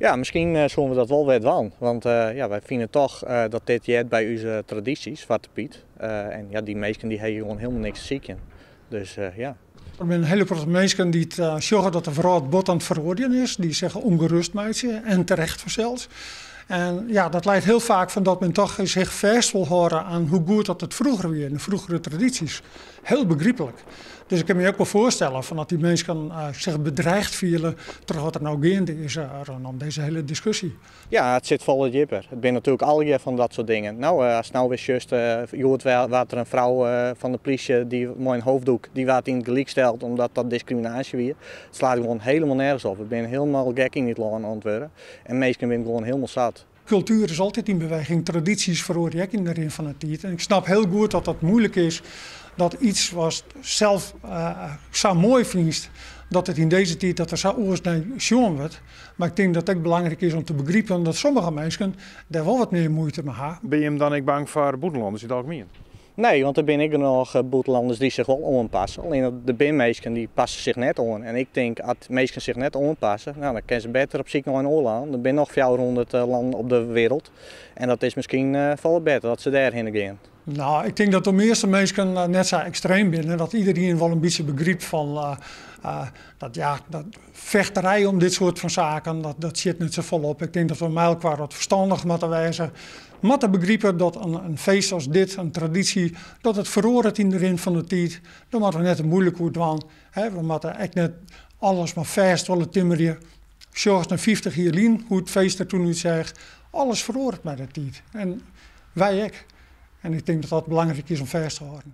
Ja, miskien soene we dat wol wer dwaan. Want ja, wy fine toch dat dit heart by ús tradysjes, Swarte Pyt. En ja, dy minsken dy hawwe gewoan hielendal niks te sykjen. Dus ja. Der binne in hiele protte minsken dy't sjogge dat de wrâld bot oan it feroarjen is, dy't sich ûngerêst meitsje en terecht fansels. En ja, dat leit hiel faak fan dat men toch sich fêst wol hâlde oan hoe goed dat it froeger wie, de froegere tradysjes. Hiel begryplik. Dus ik kin my ek wol foarstelle fan dat dy minsken sich bedreigd fiele troch wat der no geande is rûnom dizze hiele diskusje. Ja, it sit folle djipper. It binne natuerlik allegear fan dat soart dingen. No, ast no wer sjochst, hjoed waard der in frou fan de plysje dy mei in hoofddoek, dy waard yn it gelyk steld omdat dat diskriminaasje wie. It slaat gewoan hielendal nergens op. We binne hielendal gek yn dit lân oan it wurden en minsken binne gewoan hielendal sat. Kultuer is altyd yn beweging, tradysjes feroarje ek yn de rin fan de tiid. En ik snap hiel goed dat dat muoilik is, dat iets watst sels sa moai fynst, dat it yn dizze tiid dat der sa oars nei sjoen wurdt. Mar ik tink dat it ek belangryk is om te begripen dat sommige minsken dêr wol wat mear muoite mei ha. Binne jim dan ek bang foar bûtenlanners yn it algemien? Nee, want der binne ek genôch bûtenlanners dy't sich wol oanpasse. Allinne der binne minsken dy passe sich net oan. En ik tink, as minsken sich net oanpasse, no, dan kinne se better op syk nei in oar lân. Der binne noch 400 lannen op de wereld. En dat is miskien folle better dat se dêrhinne gean. No, ik tink dat de measte minsken net sa ekstreem binne. Dat iderien wol in bytsje begrypt fan dat, ja, dat fechterij om dit soart fan saken, dat sjit net safolle op. Ik tink dat we mei elkoar wat ferstannich moatte wêze. Moatte begripe dat in feest as dit, in tradysje, dat it feroaret yn de rin fan de tiid. Dêr moatte we net te muoilik oer dwaan. We moatte ek net alles mar fêst wolle timmerje. Sjochst nei 50 jier lyn, hoe't it feest der toen útseach. Alles feroaret mei de tiid. En wy ek. En ik tink dat dat belangryk is om fêst te hâlden.